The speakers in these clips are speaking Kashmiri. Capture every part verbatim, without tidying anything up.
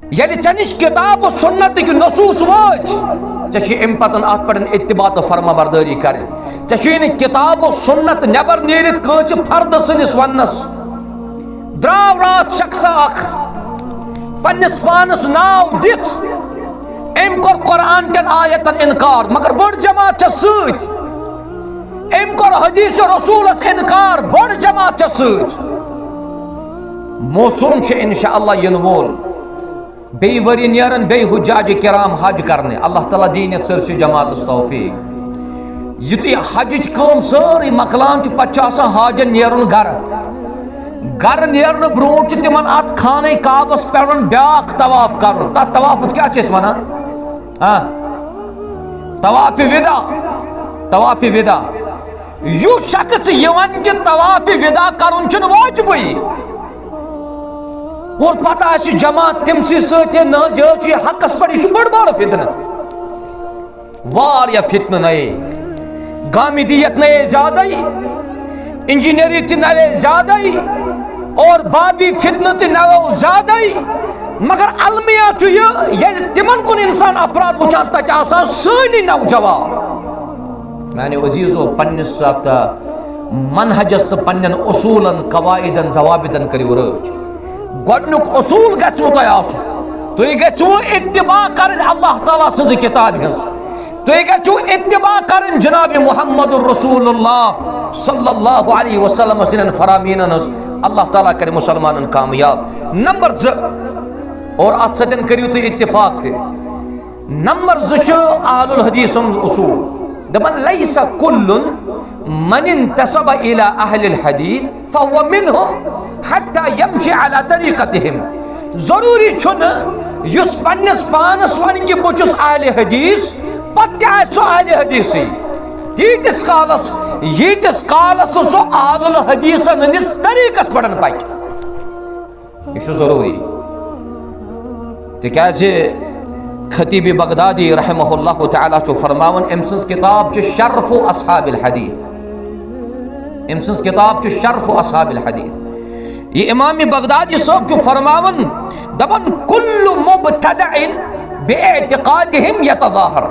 ییٚلہِ ژےٚ نِش کتاب و سنتٕکۍ نصوص وٲتۍ، ژےٚ چھُے اَمہِ پتن اتھ پٮ۪ٹھ اتباع تہٕ فرما بردٲری کرٕنۍ۔ ژےٚ چھُے نہٕ کتاب و سنت نٮ۪بر نیٖرِتھ کٲنٛسہِ فردٕ سٕنٛدِس وننس۔ درٛاو راتھ شخصا اکھ پننِس پانس ناو دِتھ، أمۍ کوٚر قرآن کٮ۪ن آیتن انکار، مگر بٔڑ جماعت چھےٚ سۭتۍ۔ أمۍ کوٚر حدیث رسولس انکار، بٔڑ جماعت چھےٚ سۭتۍ۔ موسم چھُ انشاءاللہ یِنہٕ وول۔ بیٚیہِ ؤری نیرن بیٚیہِ حجاج کرام حج کرنہِ۔ اللہ تعالیٰ دِیِن یتھ سٲرسٕے جماعتس توفیق۔ یُتھُے حجٕچ کٲم سٲرٕے مۄکلان چھُ، پتہٕ چھُ آسان حاجن نیرُن گرٕ۔ گرٕ نیرنہٕ برونٛٹھ چھُ تِمن اتھ خانہ کعبس پٮ۪ٹھ بیاکھ طواف کرُن۔ تتھ طوافس کیٛاہ چھِ أسۍ ونان؟ ہاں، طواف وداع۔ طواف وداع۔ یُس شخص یہِ ونہِ کہِ طواف وداع کرُن چھُنہٕ واجبٕے، اور پتہٕ آسہِ جماعت تٔمسٕے سۭتۍ، ہے نہ حظ، یہِ حظ چھُ یہِ حقس پٮ۪ٹھ، یہِ چھُ بوٚڑ بارٕ فتنہٕ۔ واریاہ فتنہٕ نَیے، گامدیت نَیے زیادَے، انجینئری تہِ نَیے زیادَے، اور بابی فتنہٕ تہِ نَیو زیادَے۔ مگر المیہ چھُ یہِ، ییٚلہِ تِمن کُن انسان افراد وٕچھان، تَتہِ آسان سٲنی نوجوان۔ میانیو عزیزو، پننِس اتھ منہجس تہٕ پننٮ۪ن اصوٗلن، قواعدن، ضوابطن کٔرِو رٲچھ۔ گۄڈنیُک اصوٗل گژھِوٕ تۄہہِ آسُن، تُہۍ گژھِوٕ اتباع کرٕنۍ اللہ تعالیٰ سٕنٛزِ کتابہِ ہٕنٛز، تُہۍ گژھِو اتباع کرٕنۍ جناب محمد رسول اللہ صلی اللہ علیہ وسلم سٕنٛدٮ۪ن فرامینن ہٕنٛز۔ اللہ تعالیٰ کرِ مسلمانن کامیاب۔ نمبر زٕ، اور اتھ سۭتۍ کٔرِو تُہۍ اتفاق تہِ، نمبر زٕ چھُ اہل الحدیث ہُنٛد اصوٗل۔ دپان، "لیس کل من انتسب الی اہل الحدیث فہو منہم حتی یمشی علی طریقتہم۔" ضروٗری چھُنہٕ یُس پننِس پانس ونہِ کہِ بہٕ چھُس اہل حدیث، پتہٕ تہِ آسہِ سُہ اہل حدیثٕے۔ تیٖتِس کالس، ییٖتِس کالس نہٕ سُہ اہل الحدیثن ہٕنٛدِس طریقس پٮ۪ٹھ پکہِ۔ یہِ چھُ ضروٗری۔ تِکیٛازِ خطیب بغدادی رحمہ اللہ تعالیٰ چھُ فرماوان، أمۍ سٕنٛز کِتاب چھِ شرف اصحاب الحدیث۔ أمۍ سٕنٛز کِتاب چھِ شرف اصحاب الحدیث۔ یہِ امام بغدادی صٲب چھُ فرماوان، دپان، "کل مبتدع باعتقادہم یتظاہر۔"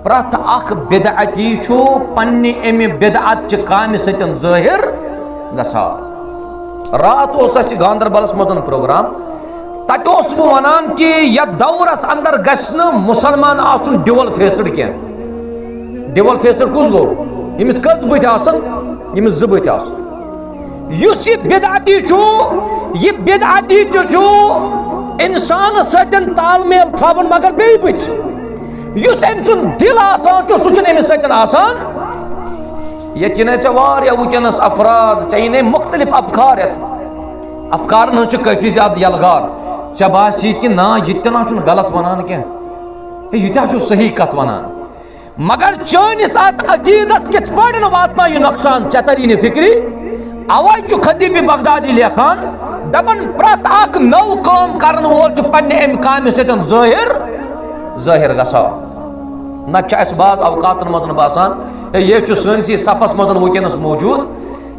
پرٛٮ۪تھ اکھ بدعتی چھُ پننہِ امہِ بدعت چہِ کامہِ سۭتۍ ظٲہِر گژھان۔ راتھ اوس اسہِ گاندربلس منٛز پروگرام، تتہِ اوسُس بہٕ ونان کہِ یتھ دورس اندر گژھِ نہٕ مسلمان آسُن ڈیول فیسڈ کینٛہہ۔ ڈیول فیسڈ کُس گوٚو؟ ییٚمِس کٔژ بٕتھۍ آسن؟ ییٚمِس زٕ بٕتھۍ آسن۔ یُس یہِ بدعتی چھُ، یہِ بدعتی تہِ چھُ انسانس سۭتۍ تال میل تھاوان، مگر بیٚیہِ بٕتھِ۔ یُس أمۍ سُنٛد دِل آسان چھُ، سُہ چھُنہٕ أمِس سۭتۍ آسان۔ ییٚتہِ چھِنہٕ ژےٚ واریاہ وٕنکیٚنَس افراد، ژےٚ یِنَے مُختٔلِف افکار یَتھ۔ افکارَن ہٕنٛز چھِ کٲفی زیادٕ یلغار۔ ژےٚ باسی کہِ نا، یہِ تہِ نہ چھُنہٕ غلط وَنان کینٛہہ، ہے، یہِ تہِ ہا چھُ صحیح کَتھ وَنان۔ مگر چٲنِس اَتھ عقیٖدَس کِتھ پٲٹھۍ واتناو یہِ نۄقصان، ژےٚ تَری نہٕ فِکرِ۔ اَوَے چھُ خطیب بغدادی لیکھان، دَپان، پرٛٮ۪تھ اَکھ نٔو کٲم کَرَن وول چھُ پنٛنہِ اَمہِ کامہِ سۭتۍ ظٲہِر، ظٲہِر گژھان۔ نتہٕ چھُ اَسہِ بعض اوقاتن منٛز باسان، ہے، یہِ چھُ سٲنسٕے صفس منٛز وٕنکیٚنس موجود،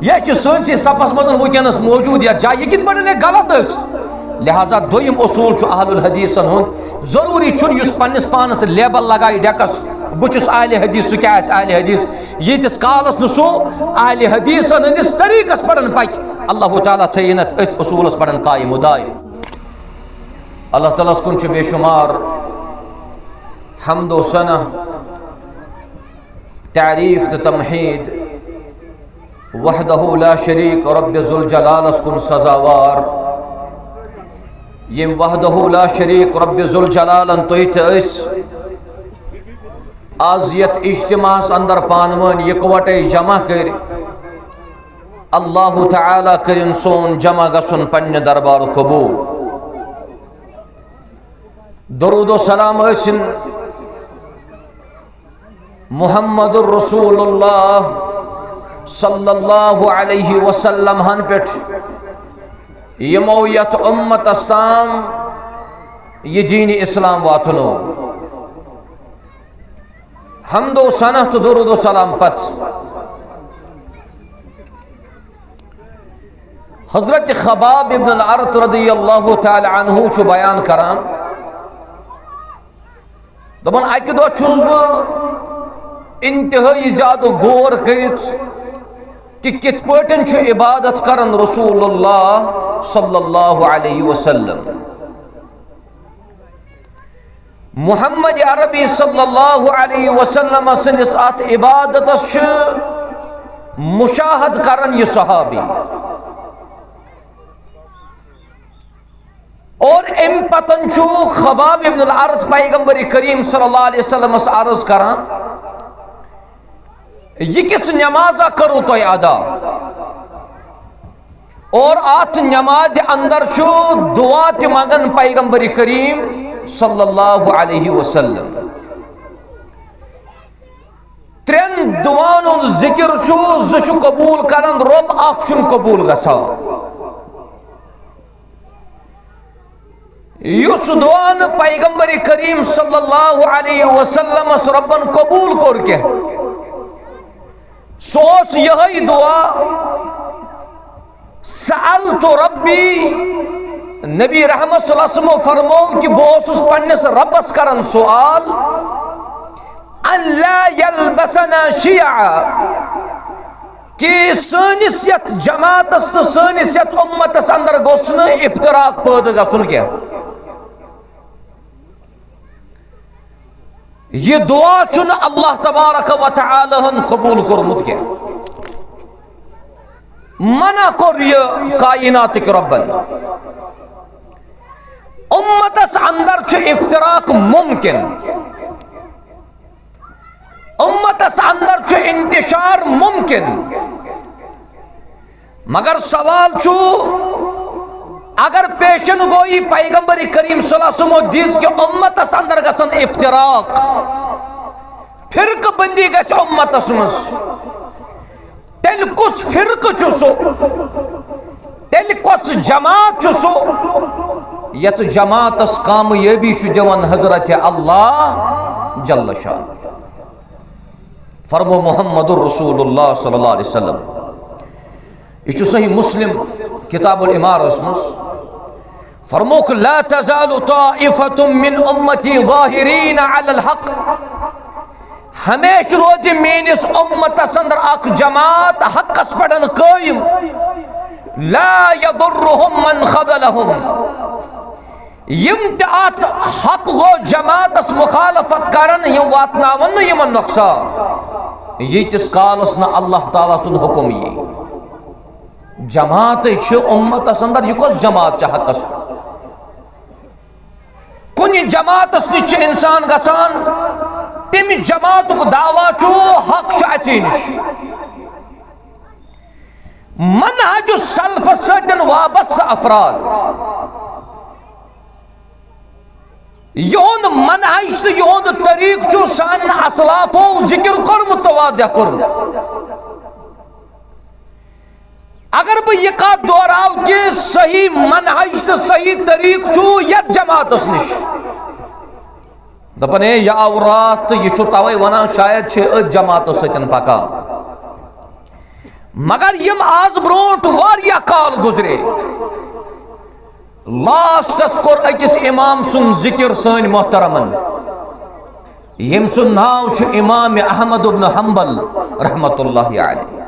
یہِ چھُ سٲنسٕے صفس منٛز وٕنکیٚنس موجود یتھ جایہِ، یہِ کِتھ پٲٹھۍ ہیٚکہِ غلط ٲسِتھ؟ لہذا دوٚیِم اصوٗل چھُ اہل الحدیثن ہُنٛد، ضروٗری چھُنہٕ یُس پننِس پانس لیبل لگایہِ ڈیکس، بہٕ چھُس اہل حدیث، سُہ کیٛاہ آسہِ اہل حدیث؟ ییٖتِس کالس نہٕ سُہ اہل حدیثن ہٕنٛدِس طریٖقس پٮ۪ٹھ پکہِ، اللہ تعالیٰ تھٲیِن اتھ أتھۍ اصوٗلس پٮ۪ٹھ قٲیِم و دٲیِم۔ اللہ تعالیٰ ہس کُن چھُ بے شمار حمد و ثنا، تعریف تہٕ تمہید وحدہ لا شریک رب ذوالجلالس کُن سزاوار، ییٚمۍ وحدہ لا شریک رب ذوالجلالن تُہۍ تہٕ أسۍ از یتھ اجتماعس اندر پانہٕ وٲنۍ یکوٹے جمع کٔرۍ۔ اللہ تعالیٰ کٔرِن سون جمع گژھُن پننہِ دربارُک قبول۔ درود و سلام ٲسِن محمد رسول اللہ صلی اللہ علیہ وسلم ہن پٮ۪ٹھ، یِمو یتھ امتس تام یہِ دین اسلام واتنو۔ حمد و ثنا تہٕ درود و سلام پتہٕ حضرت خباب ابن الارت رضی اللہ تعالی عنہ چھُ بیان کران، دپان، اکہِ دۄہ چھُس بہٕ انتہٲئی زیادٕ غور کٔرِتھ کہِ کِتھ پٲٹھۍ چھُ عبادت کران رسول اللہ صلی اللہ علیہ وسلم۔ محمد عربی صلی اللہ علیہ وسلم سٕنٛدِس اتھ عبادتس چھُ مشاہد کران یہِ صحابی۔ اور امہِ پتن چھُ خباب ابن الارت پیغمبر کریم صلی اللہ علیہ وسلمس عرض کران، یہِ کِژھ نمازا کٔرٕو تۄہہِ ادا؟ اور اتھ نمازِ اندر چھُ دعا تہِ منگان پیغمبر کریم صلی اللہ علیہ وسلم۔ ترٛٮ۪ن دعاہن ہُنٛد ذکر چھُ، زٕ چھُ قبول کران رۄب، اکھ چھُنہٕ قبول گژھان۔ یُس دعا نہٕ پیغمبر کریم صلی اللہ علیہ وسلمس رۄبن قبول کوٚر کینٛہہ، سُہ اوس یِہوٚے دعا، سألت ربی، نبی رحمت صلی اللہ علیہ وسلم فرموو کہِ بہٕ اوسُس پننِس رۄبس کران سوال، ان لا یلبسنا شیعا، کہِ سٲنِس یتھ جماعتس تہٕ سٲنِس یتھ امتس اندر گوٚژھ نہٕ افتراق پٲدٕ گژھُن کینٛہہ۔ یہِ دعا چھُنہٕ اللہ تبارک و تعالیٰ ہن قبول کوٚرمُت کینٛہہ۔ منع کوٚر یہِ کائناتٕکۍ رۄبن۔ امتس اندر چھُ افتراق ممکن، امتس اندر چھُ انتشار ممکن، مگر سوال چھُ، اگر پیشن گوئی پیغمبر کریم صلی اللہ علیہ وسلم دِژ کہِ امتس اندر گژھن افتراق، فرقہٕ بندی گژھِ امتس منٛز، تیٚلہِ کُس فرقہٕ چھُ سُہ؟ تیٚلہِ کۄس جماعت چھُ سُہ، یتھ جماعتس کامیٲبی چھُ دِوان حضرت اللہ جل شانہ؟ فرمو محمد رسول اللہ صلی اللہ علیہ وسلم۔ یہِ چھُ صحیح مسلم، کتاب الامارس منٛز۔ فرمووُکھ، لا تزال طائفة من امتی ظاہرین علی الحق۔ ہمیشہ روزِ میٲنِس امتس اندر اکھ جماعت حقس پٮ۪ٹھ قٲیِم۔ لا یضرهم من خذلهم۔ یِم تہِ اتھ حق گو جماعتس مخالفت کرن، یِم واتناون نہٕ یِمن نۄقصان، ییٖتِس کالس نہٕ اللہ تعالیٰ سُنٛد حکم یی۔ جماعتٕے چھِ امتس اندر، یہِ کۄس جماعت چھِ حقس؟ کُنہِ جماعتس نِش چھُ انسان گژھان، تمہِ جماعتُک دعویٰ چھُ، حق چھُ اسی نِش۔ منہج سلفس سۭتۍ وابستہٕ افراد، یِہُنٛد منہج تہٕ یِہُنٛد طریقہٕ چھُ سانٮ۪ن اسلافو ذکر کوٚرمُت تہٕ واضح کوٚرمُت۔ اگر بہٕ یہِ کتھ دہراو کہِ صحیح منہج تہٕ صحیح طریقہٕ چھُ یتھ جماعتس نِش، دپان، ہے، یہِ آو راتھ تہٕ یہِ چھُ توے ونان، شاید چھِ أتھۍ جماعتس سۭتۍ پکان۔ مگر یِم آز برونٹھ واریاہ کال گُزرے، لاسٹس کوٚر أکِس امام سُنٛد ذکر سٲنۍ محترمن، ییٚمۍ سُنٛد ناو چھُ امام احمد ابن حنبل رحمت اللہ علیہ۔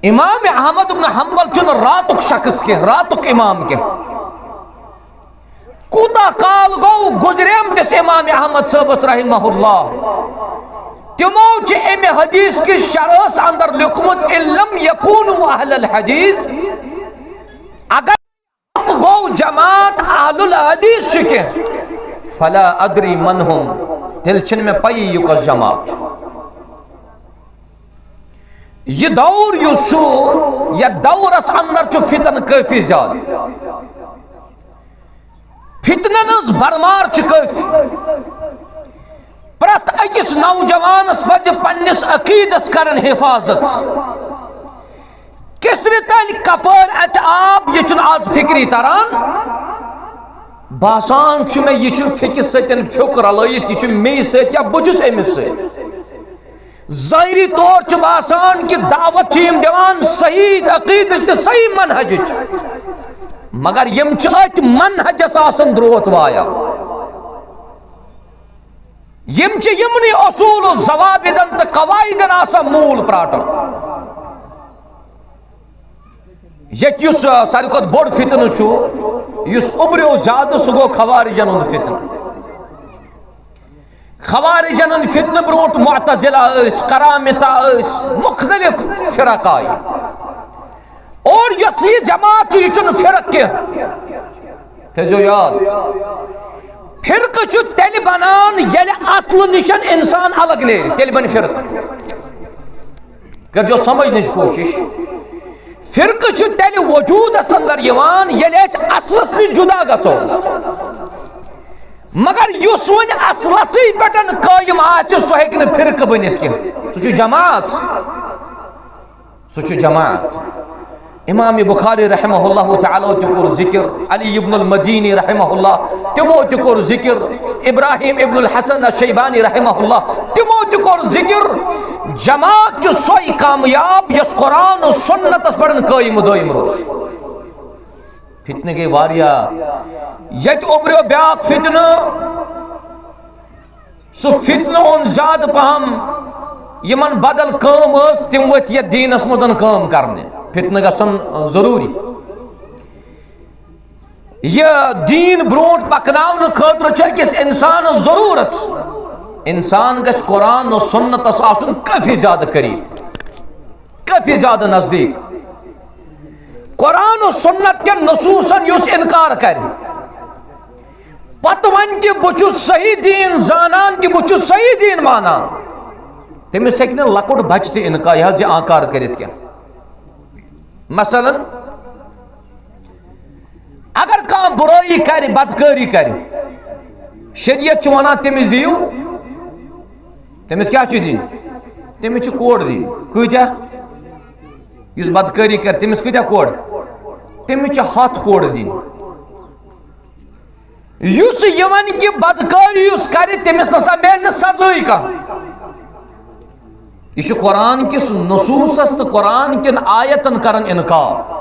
امام احمد ابن حنبل چھُنہٕ راتُک شخص کینٛہہ، راتُک امام کینٛہہ۔ کوٗتاہ کال گوٚو گُزریمتِس امام احمد صٲبس رحمہ اللہ؟ تِمو چھِ امہِ حدیث کِس شرحس اندر لیوٗکھمُت، ان لم یکونوا اہل الحدیث، اگر گوٚو جماعت اہل الحدیث چھُ کینٛہہ، فلا ادری من هم، تیٚلہِ چھِنہٕ مےٚ پَیی یہِ کۄس جماعت چھُ۔ یہِ دور یُس چھُ، یتھ دورس اندر چھُ فتن کٲفی زیادٕ، فتنن ہٕنٛز بھرمار چھِ کٲفی۔ پرٛٮ۪تھ أکِس نوجوانس پزِ پننِس عقیدس کرن حفاظت۔ کِسرِ تلۍ کپٲرۍ اژِ آب، یہِ چھُنہٕ آز فکری تران۔ باسان چھُ مےٚ، یہِ چھُ فیٚکِس سۭتۍ فیوٚک رلٲیِتھ، یہِ چھُ مے سۭتۍ یا بہٕ چھُس أمِس سۭتۍ۔ ظٲہری طور چھُ باسان کہِ دعوت چھِ یِم دِوان صحیح عقیٖدٕچ تہٕ صحیح منہجٕچ، مگر یِم چھِ أتھۍ منہجس آسان دروت وایان۔ یِم چھِ یِمنٕے اصوٗل و ضوابطن تہٕ قواعدن آسان موٗل پراٹان۔ ییٚتہِ یُس، آ، ساروی کھۄتہٕ بوٚڑ فتنہٕ چھُ، یُس اُبریو زیادٕ، سُہ گوٚو خوارجن ہُنٛد فتنہٕ۔ خوارجن ہُنٛد فتنہٕ برونٛٹھ معتزلہ ٲسۍ، قرامطہ ٲسۍ، مختلف فرق آیہِ۔ اور یۄس یہِ جماعت چھُ، یہِ چھُنہٕ فرق کینٛہہ۔ تھٲیزیو یاد، فرقہٕ چھُ تیٚلہِ بنان، ییٚلہِ اصلہٕ نِش انسان الگ نیرِ، تیٚلہِ بنہِ فرقہٕ۔ کٔرۍزیو سمجھنٕچ کوٗشِش۔ فرقہٕ چھُ تیٚلہِ وجوٗدس اندر یِوان، ییٚلہِ أسۍ اصلس نِش جُدا گژھو۔ مگر یُس وۄنۍ اصلسٕے پٮ۪ٹھ قٲیِم آسہِ، سُہ ہیٚکہِ نہٕ فرقہٕ بٔنِتھ کینٛہہ۔ سُہ چھُ جماعت۔ سُہ چھُ جماعت۔ امام بخاری رحمہ اللہ تعالیٰ تہِ کوٚر ذکر، علی ابن المدینی رحمہ اللہ، تِمو تہِ کوٚر ذکر، ابراہیم ابن الحسن الشیبانی رحمہ اللہ، تِمو تہِ کوٚر ذکر۔ جماعت چھُ سۄے کامیاب، یۄس قرآن و سنتس پٮ۪ٹھ قٲیِم و دٲیِم روٗز۔ فتنہٕ گٔے واریاہ۔ ییٚتہِ اُبریو بیٛاکھ فتنہٕ۔ سُہ فتنہٕ اوٚن زیادٕ پہم، یِمن بدل کٲم ٲس، تِم ؤتھۍ یتھ دیٖنس منٛز کٲم کرنہِ۔ فتنہٕ گژھن ضروٗری۔ یہِ دیٖن برونٛٹھ پکناونہٕ خٲطرٕ چھِ أکِس انسانس ضروٗرت۔ انسان گژھِ قرآن و سنتس آسُن کٲفی زیادٕ قریب، کٲفی زیادٕ نزدیٖک۔ قرآن و سنت کٮ۪ن نصوٗصن یُس انکار کرِ، پتہٕ ونہِ کہِ بہٕ چھُس صحیح دیٖن زانان کہِ بہٕ چھُس صحیح دیٖن مانان، تٔمِس ہیٚکہِ نہٕ لۄکُٹ بچہِ تہِ انکار، یہِ حظ یہِ آنکار کٔرِتھ کینٛہہ۔ مثلاً، اگر کانٛہہ بُرٲیی کرِ، بدکٲری کرِ، شریعت چھُ ونان تٔمِس دِیِو، تٔمِس کیٛاہ چھُ دِنۍ؟ تٔمِس چھِ کوڑ دِنۍ۔ کۭتیٛاہ؟ یُس بدکٲری کرِ، تٔمِس کۭتیٛاہ کوڑ؟ تٔمِس چھِ ہَتھ کوڑ دِنۍ۔ یُس یہِ ونہِ کہِ بدکٲری یُس کرِ، تٔمِس نسا میلہِ نہٕ سزٲے کانٛہہ۔ یہِ چھُ قرآن کِس نصوٗصس تہٕ قرآن کٮ۪ن آیتن کران انکار۔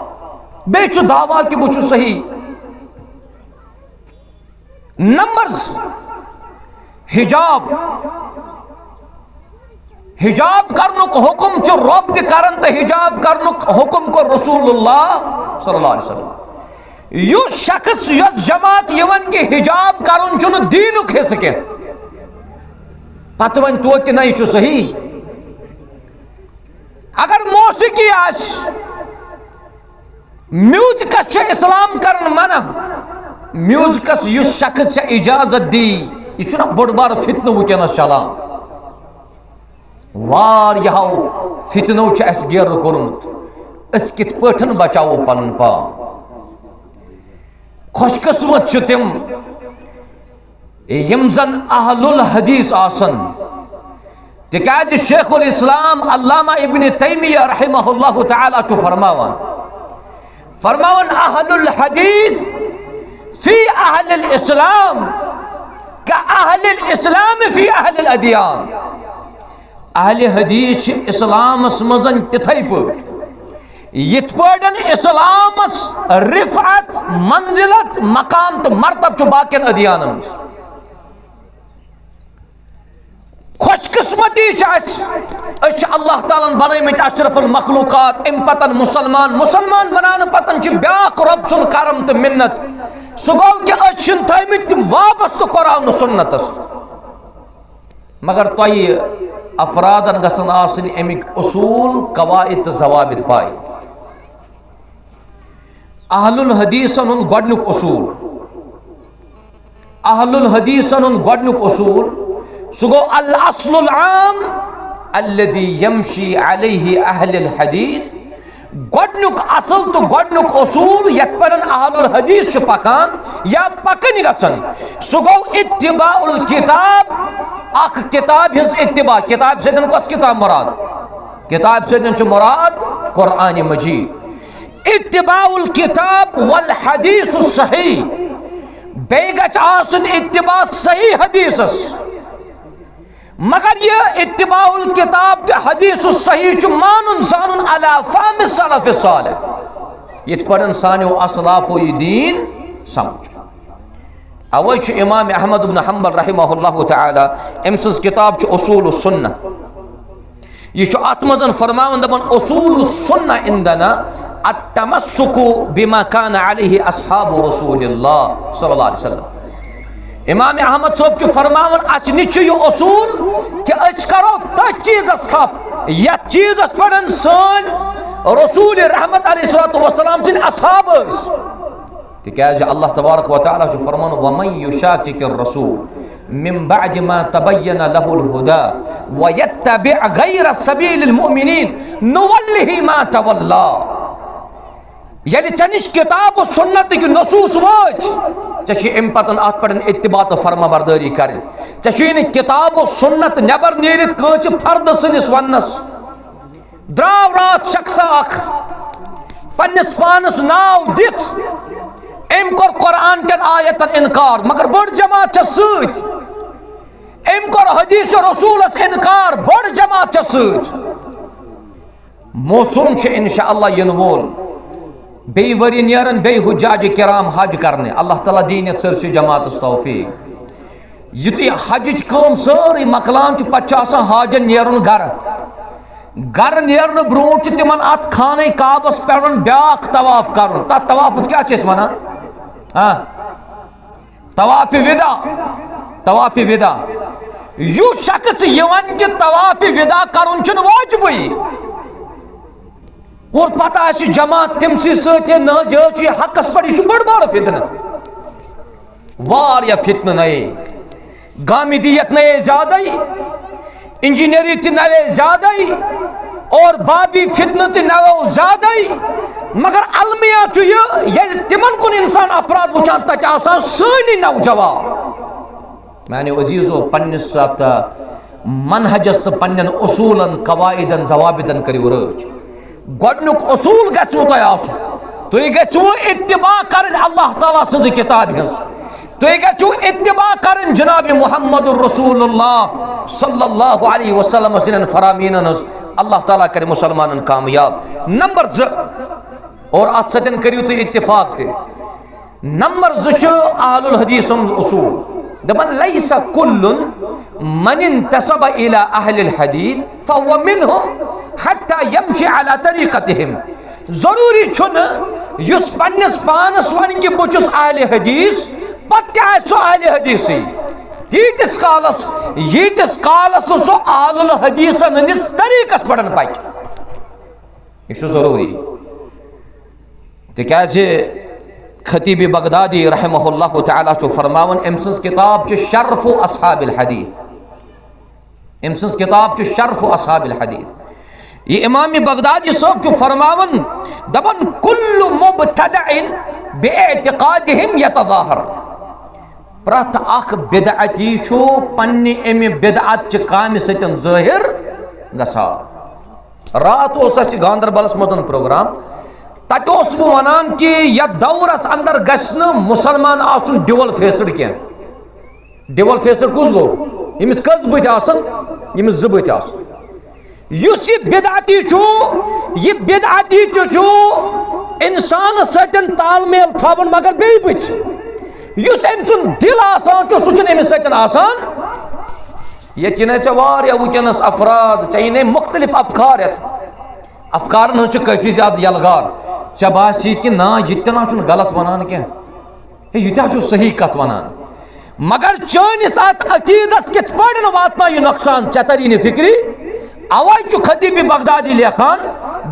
بیٚیہِ چھُ دعویٰ کہِ بہٕ چھُس صحیح۔ نمبر زٕ، حجاب۔ حجاب کرنُک حکم چھُ رۄب تہِ کران تہٕ حجاب کرنُک حکم کوٚر رسول اللہ صلی اللہ علیہ وسلم۔ یُس شخص، یۄس جماعت یہِ ونہِ کہِ حجاب کرُن چھُنہٕ دیٖنُک حصہٕ کینٛہہ، پتہٕ ونہِ توتہِ نہ یہِ چھُ صحیح۔ اگر موسیقی آسہِ، میوزکس چھُ اسلام کران منع۔ میوزکس یُس شخص ژےٚ اجازت دی، یہِ چھُنہ بوٚڑ بار فتنہٕ وٕنکیٚنس چلان۔ واریاہو فتنو چھُ اسہِ گیرٕ کوٚرمُت۔ أسۍ کِتھ پٲٹھۍ بچاوو پنُن پان؟ خوش قسمت چھِ تِم، یِم زن اہل الحدیث آسن۔ تِکیازِ شیخ الاسلام علامہ ابن تیمیہ رحمہ اللہ تعالیٰ چھُ فرماوان، فرماوان، اہل الحدیث فی اہل الاسلام کا اہل الاسلام فی اہل الادیان۔ اہل حدیث چھِ اسلامس منٛز تِتھے پٲٹھۍ، یِتھ پٲٹھۍ اسلامس رفعت، منزلت، مقام تہٕ مرتب چھُ باقین ادیانن منٛز۔ خوش قسمتی چھِ اَسہِ، أسۍ چھِ اللہ تعالیٰ ہن بنٲومٕتۍ اشرف المخلوقات، اَمہِ پتن مسلمان، مسلمان بناونہٕ پتن چھِ بیٛاکھ رۄب سُنٛد کرم تہٕ منت، سُہ گوٚو کہِ أسۍ چھِنہٕ تھٲومٕتۍ تِم وابستہٕ قرآن و سنتس سۭتۍ۔ مگر تۄہہِ افرادن گژھن آسٕنۍ اَمِکۍ اصوٗل، قواعد تہٕ ضوابط پاے۔ اہل الحدیثن ہُنٛد گۄڈنیُک اصوٗل، اہل الحدیثن ہُنٛد گۄڈنیُک اصوٗل، سُہ گوٚو الاصل العام الذي يمشي عليه اهل الحديث۔ گۄڈنیُک اصل تہٕ گۄڈنیُک اصوٗل یتھ پٮ۪ٹھ اہل الحدیث چھِ پکان یا پکٕنۍ گژھن، سُہ گوٚو اتباع الکتاب، اکھ کتاب ہٕنٛز اتباع۔ کتاب سۭتۍ کۄس کتاب مراد؟ کتاب سۭتۍ چھُ مراد قرآن مجید۔ اتباع الکتاب والحدیث الصحیح، بیٚیہِ گژھِ آسُن اتباع صحیح حدیثس۔ مگر یہِ اتباع الکتاب تہٕ حدیث الصحیح چھُ مانُن زانُن علی فہم السلف الصالح، یِتھ پٲٹھۍ سانیو اسلافو یہِ دیٖن سمجھ۔ اوے چھُ امام احمد بن حنبل رحمہ اللہ تعالی، أمۍ سٕنٛز کتاب چھِ اصول السنہ۔ یہِ چھُ اتھ منٛز فرماوان، دپان، اصول السنہ عندنا التمسک بما كان عليه اصحاب رسول اللہ صلی اللہ علیہ وسلم۔ امام احمد صٲب چھُ فرماوان، اسہِ نِش چھُ یہِ اصول کہِ أسۍ کرو تٔتھۍ چیٖزس تھپھ، یتھ چیٖزس پٮ۪ٹھ سٲنۍ رسول رحمت علیہ الصلوۃ والسلام سٕنٛدۍ اصحاب ٲسۍ۔ تِکیازِ اللہ تبارک و تعالیٰ چھُ فرمان، ومن یشاقق الرسول من بعد ما تبین له الهدى ويتبع غير سبيل المؤمنين نوله ما تولى۔ ییٚلہِ ژےٚ نِش کتاب و سنتٕکۍ نصوص وٲتۍ، ژےٚ چھُے اَمہِ پتہٕ اَتھ پٮ۪ٹھ اتباع تہٕ فرما بردٲری کرٕنۍ۔ ژےٚ چھُے نہٕ کتاب و سنت نٮ۪بر نیٖرِتھ کٲنٛسہِ فردٕ سٕنٛدِس وننس۔ درٛاو راتھ شخصا اکھ پننِس پانس ناو دِتھ، أمۍ کوٚر قرآن کٮ۪ن آیتن انکار، مگر بٔڑ جماعت چھےٚ سۭتۍ۔ أمۍ کوٚر حدیث رسولس انکار، بٔڑ جماعت چھےٚ سۭتۍ۔ موسم چھُ انشاءاللہ یِنہٕ وول، بیٚیہِ ؤری نیرن بیٚیہِ حجاج کرام حج کرنہِ۔ اللہ تعالیٰ دِیِن یتھ سٲرسٕے جماعتس توفیق۔ یُتھُے حجٕچ کٲم سٲرٕے مۄکلان چھِ، پتہٕ چھُ آسان حاجن نیرُن گرٕ۔ گرٕ نیرنہٕ برونٛٹھ چھُ تِمن اتھ خانہ کعبس پٮ۪ٹھ بیاکھ طواف کرُن۔ تتھ طوافس کیٛاہ چھِ أسۍ ونان؟ ہاں، طواف وداع۔ طواف وداع۔ یُس شخص یہِ ونہِ کہِ طواف وداع کرُن چھُنہٕ واجبٕے، اور پتہٕ آسہِ جماعت تٔمسٕے سۭتۍ، ہے نہ حظ، یہِ حظ چھُ یہِ حقس پٮ۪ٹھ، یہِ چھُ بٔڑ بارٕ فتنہٕ۔ واریاہ فتنہٕ نَیے، گامدیت نَیے زیادَے، انجینئرنگ تہِ نَیے زیادَے، اور بابی فتنہٕ تہِ نَیو زیادَے۔ مگر المیہ چھُ یہِ، ییٚلہِ تِمن کُن انسان افراد وٕچھان، تتہِ آسان سٲنی نوجوان۔ میانیو عزیزو، پننِس اتھ منہجس تہٕ پننٮ۪ن اصوٗلن، قواعدن، ضوابطن کٔرِو رٲچھ۔ گۄڈنیُک اصوٗل گژھِوٕ تۄہہِ آسُن، تُہۍ گژھِوٕ اتباع کرٕنۍ اللہ تعالیٰ سٕنٛزِ کتابہِ ہٕنٛز، تُہۍ گژھِو اتباع کرٕنۍ جناب محمد رسول اللہ صلی اللہ علیہ وسلم سٕنٛدٮ۪ن فرامینن ہٕنٛز۔ اللہ تعالیٰ کرِ مسلمانن کامیاب۔ نمبر زٕ، اور اتھ سۭتۍ کٔرِو تُہۍ اتفاق تہِ، نمبر زٕ چھُ اہل الحدیث ہُنٛد اصوٗل۔ دپان، لیس کل من انتسب الی اہل الحدیث فہو منہم حتی یمشی علی طریقتہم۔ ضروٗری چھُنہٕ یُس پننِس پانس ونہِ کہِ بہٕ چھُس اہل حدیث، پتہٕ تہِ آسہِ سُہ اہل حدیثٕے۔ تیٖتِس کالس، ییٖتِس کالس نہٕ سُہ اہل الحدیثن ہٕنٛدِس طریقس پٮ۪ٹھ پکہِ۔ یہِ چھُ ضروٗری۔ تِکیازِ خطیب بغدادی رحمہ اللہ تعالیٰ چھُ فرماوان، أمۍ سٕنٛز کتاب چھِ شرف اصحاب الحدیث۔ أمۍ سٕنٛز کتاب چھِ شرف اصحاب الحدیث۔ یہِ امام بغدادی صٲب چھُ فرماوان، دپان، کل مبتدع باعتقادہم یتظاہر۔ پرٛٮ۪تھ اکھ بدعتی چھُ پننہِ امہِ بدعت چہِ کامہِ سۭتۍ ظٲہر گژھان۔ راتھ اوس اسہِ گاندربلس منٛز پروگرام، تتہِ اوسُس بہٕ ونان کہِ یتھ دورس اندر گژھِ نہٕ مسلمان آسُن ڈیول فیسڈ کینٛہہ۔ ڈیول فیسڈ کُس گوٚو؟ ییٚمِس کٔژ بٕتھۍ آسن؟ ییٚمِس زٕ بٕتھۍ آسن۔ یُس یہِ بدعتی چھُ، یہِ بدعتی تہِ چھُ انسانس سۭتۍ تال میل تھاوان، مگر بیٚیہِ بٕتھِ۔ یُس أمۍ سُنٛد دِل آسان چھُ، سُہ چھُنہٕ أمِس سۭتۍ آسان۔ ییٚتہِ چھِنَے ژےٚ واریاہ وٕنکیٚنَس افراد، ژےٚ یِنَے مُختلف افکار یَتھ۔ افکارَن ہٕنٛز چھِ کٲفی زیادٕ یَلہٕ گار۔ ژےٚ باسی کہِ نا، یہِ تہِ نہ چھُنہٕ غلط وَنان کینٛہہ۔ ہے، یہِ تہِ ہا چھُ صحیح کَتھ وَنان۔ مگر چٲنِس اَتھ عقیٖدَس کِتھ پٲٹھۍ واتناو یہِ نۄقصان؟ ژےٚ تَری نہٕ فِکرِ۔ اَوَے چھُ خطیٖب بغدادی لیکھان،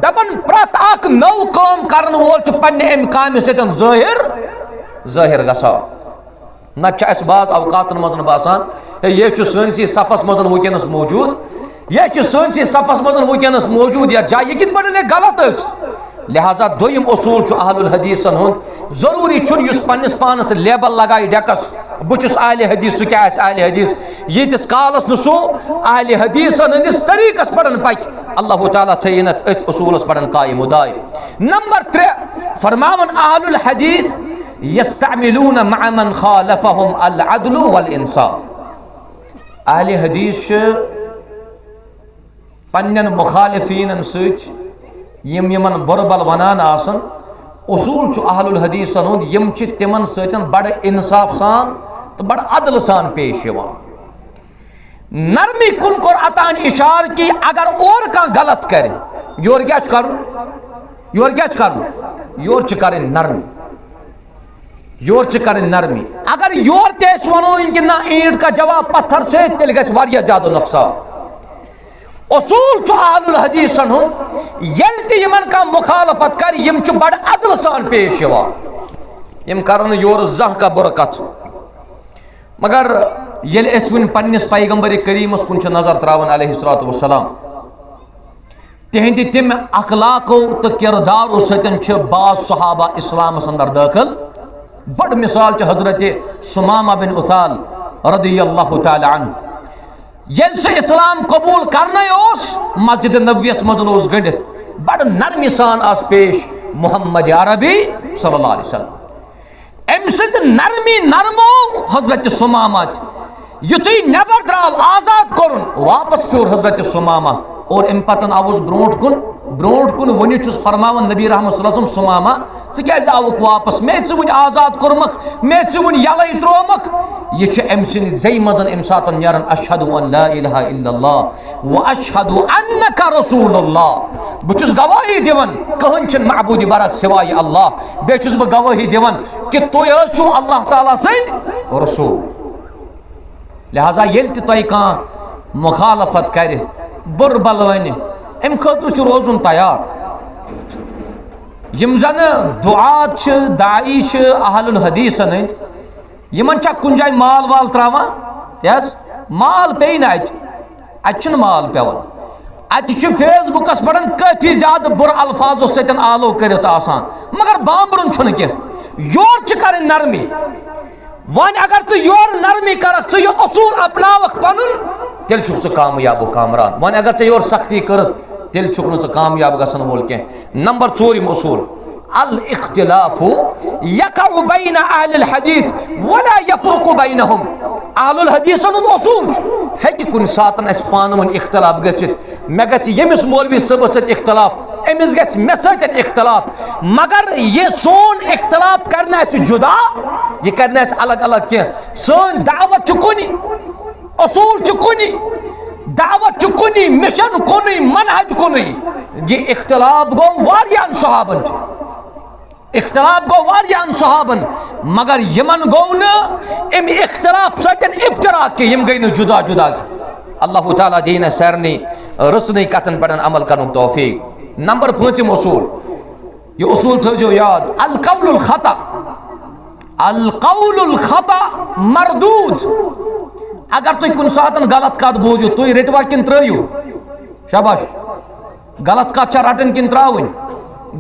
دَپان، پرٛٮ۪تھ اَکھ نٔو کٲم کَرَن وول چھُ پنٛنہِ اَمہِ کامہِ سۭتۍ ظٲہِر، ظٲہِر گژھان۔ نتہٕ چھُ اَسہِ بعض اوقاتن منٛز باسان، ہے، یہِ چھُ سٲنسٕے صفس منٛز وٕنکیٚنس موجود، یہِ چھُ سٲنسٕے صفس منٛز وٕنکیٚنس موجود یتھ جایہِ، یہِ کِتھ پٲٹھۍ ہیٚکہِ غلط ٲسِتھ؟ لہذا دوٚیِم اصوٗل چھُ اہل الحدیثن ہُنٛد، ضروٗری چھُنہٕ یُس پننِس پانس لیبل لگایہِ ڈیکس، بہٕ چھُس اہل حدیث، سُہ کیٛاہ آسہِ اہل حدیث؟ ییٖتِس کالس نہٕ سُہ اہل حدیثن ہٕنٛدِس طریٖقس پٮ۪ٹھ پکہِ، اللہ تعالیٰ تھٲیِن اتھ أتھۍ اصوٗلس پٮ۪ٹھ قائم و دائم۔ نمبر ترٛےٚ، فرماوان اہل الحدیث، یستعملون مع من خالفهم العدل والانصاف۔ اہل حدیث چھِ پننٮ۪ن مخالفینن سۭتۍ، یِم یِمن بُرٕ بل ونان آسن۔ اصوٗل چھُ اہل الحدیثن ہُنٛد، یِم چھِ تِمن سۭتۍ بڑٕ انصاف سان تہٕ بڑٕ عدل سان پیش یِوان۔ نرمی کُن کوٚر اتان اشارٕ کہِ اگر اورٕ کانٛہہ غلط کرِ، یورٕ کیٛاہ چھُ کرُن؟ یورٕ کیٛاہ چھُ کرُن؟ یورٕ چھِ کرٕنۍ نرمی۔ یورٕ چھِ کرٕنۍ نرمی۔ اگر یورٕ تہِ أسۍ ونو کہِ نہ، اینٹ کا جواب پتھر سے، تیٚلہِ گژھِ واریاہ زیادٕ نۄقصان۔ اصوٗل چھُ اہل الحدیثن ہُنٛد، ییٚلہِ تہِ یِمن کانٛہہ مخالفت کرِ، یِم چھِ بڑٕ عدل سان پیش یِوان۔ یِم کرن نہٕ یورٕ زانٛہہ کانٛہہ بُرٕ کتھ۔ مگر ییٚلہِ أسۍ وٕنہِ پننِس پیغمبر کریٖمس کُن چھِ نظر تراوان علیہ الصلوۃ والسلام، تِہنٛدِ تَمہِ اخلاقو تہٕ کردارو سۭتۍ چھِ بعض صحابہ اسلامس اندر دٲخل۔ بٔڑ مثال چھِ حضرت ثمامہ بن اثال رضی اللہ تعالی عنہ۔ ییٚلہِ سُہ اسلام قبول کرنے اوس، مسجد نبویس منٛز اوس گٔنڈِتھ، بڑٕ نرمی سان آس پیش محمد عربی صلی اللہ علیہ وسلم۔ أمۍ سٕنٛز نرمی نرمو حضرت ثمامہ تہِ۔ یُتھُے نٮ۪بر درٛاو، آزاد کوٚرُن، واپس پھیوٗر حضرت ثمامہ۔ اور اَمہِ پتن آوُس برونٛٹھ کُن، برونٛٹھ کُن وُنہِ چھُس فرماوان نبی رحمت صلی اللہ علیہ وسلم، ثمامہ، ژٕ کیٛازِ آوُکھ واپس؟ مےٚ ژٕ وُنہِ آزاد کوٚرمکھ، مےٚ ژٕ وُنہِ یَلَے ترٛوومکھ۔ یہِ چھِ أمۍ سٕنٛدِ زیٚیہِ منٛز اَمہِ ساتن نیران، اشہد ان لا الہ الا اللہ و اشہد انک رسول اللہ۔ بہٕ چھُس گوٲہی دِوان، کٕہٕنۍ چھُنہٕ معبوٗدِ برحق سوائے اللہ۔ بیٚیہِ چھُس بہٕ گوٲہی دِوان کہِ تُہۍ حظ چھِو اللہ تعالیٰ سٕنٛدۍ رسول۔ لہذا ییٚلہِ تہِ تۄہہِ کانٛہہ مخالفت کرِ، بُرٕ بل ونہِ، اَمہِ خٲطرٕ چھُ روزُن تیار۔ یِم زن دعات چھِ، داعی چھِ اہل الحدیثن ہٕنٛدۍ، یِمن چھا کُنہِ جایہِ مال وال تراوان؟ یس، مال پیٚیہِ نہٕ اتہِ، اتہِ چھُنہٕ مال پٮ۪وان۔ اتہِ چھِ فیس بُکس پٮ۪ٹھ کٲفی زیادٕ بُرٕ الفاظو سۭتۍ آلو کٔرِتھ آسان، مگر بامبرُن چھُنہٕ کینٛہہ۔ یورٕ چھِ کرٕنۍ نرمی۔ وۄنۍ اگر ژٕ یورٕ نرمی کرکھ، ژٕ یہِ اصوٗل اپناوکھ پنُن، تیٚلہِ چھُکھ ژٕ کامیاب و کامران۔ وۄنۍ اگر ژےٚ یورٕ سختی کٔرٕتھ، تیٚلہِ چھُکھ نہٕ ژٕ کامیاب گژھن وول کینٛہہ۔ نمبر ژوٗرِم اصوٗل، الاختلاف یقع بین اہل الحدیث ولا یفرق بینہم۔ اہل الحدیثن ہُنٛد اصوٗل چھُ، ہیٚکہِ کُنہِ ساتن اَسہِ پانہٕ ؤنۍ اختلاف گٔژھِتھ۔ مےٚ گژھِ ییٚمِس مولوی صٲبس سۭتۍ اختلاف، أمِس گژھِ مےٚ سۭتۍ اختلاف، مگر یہِ سون اختلاف کرِ نہٕ اَسہِ جُدا، یہِ کرِ نہٕ اَسہِ الگ الگ کینٛہہ۔ سٲنۍ دعوت چھِ کُنی، اصوٗل چھِ کُنی، دعوت چھِ کُنی، مِشن کُنُے، منہج کُنُے۔ یہِ اختلاف گوٚو واریاہن صحابن تہِ۔ اختلاف گوٚو واریاہن صحابن، مگر یِمن گوٚو نہٕ اَمہِ اختلاف سۭتۍ افتراق کینٛہہ، یِم گٔے نہٕ جُدا جُدا کینٛہہ۔ اللہ تعالیٰ دِیِن اَسہِ سارنٕے رٕژنٕے کتھن پٮ۪ٹھ عمل کرنُک توفیق۔ نمبر پٲنٛژِم اصوٗل، یہِ اصوٗل تھٲوزیو یاد، القول الخطأ، القول الخطأ مردود۔ اگر تُہۍ کُنہِ ساتن غلط کتھ بوٗزِو، تُہۍ رٔٹوا کِنہٕ ترٛٲیِو؟ شاباش۔ غلط کتھ چھا رٹٕنۍ کِنہٕ ترٛاوٕنۍ؟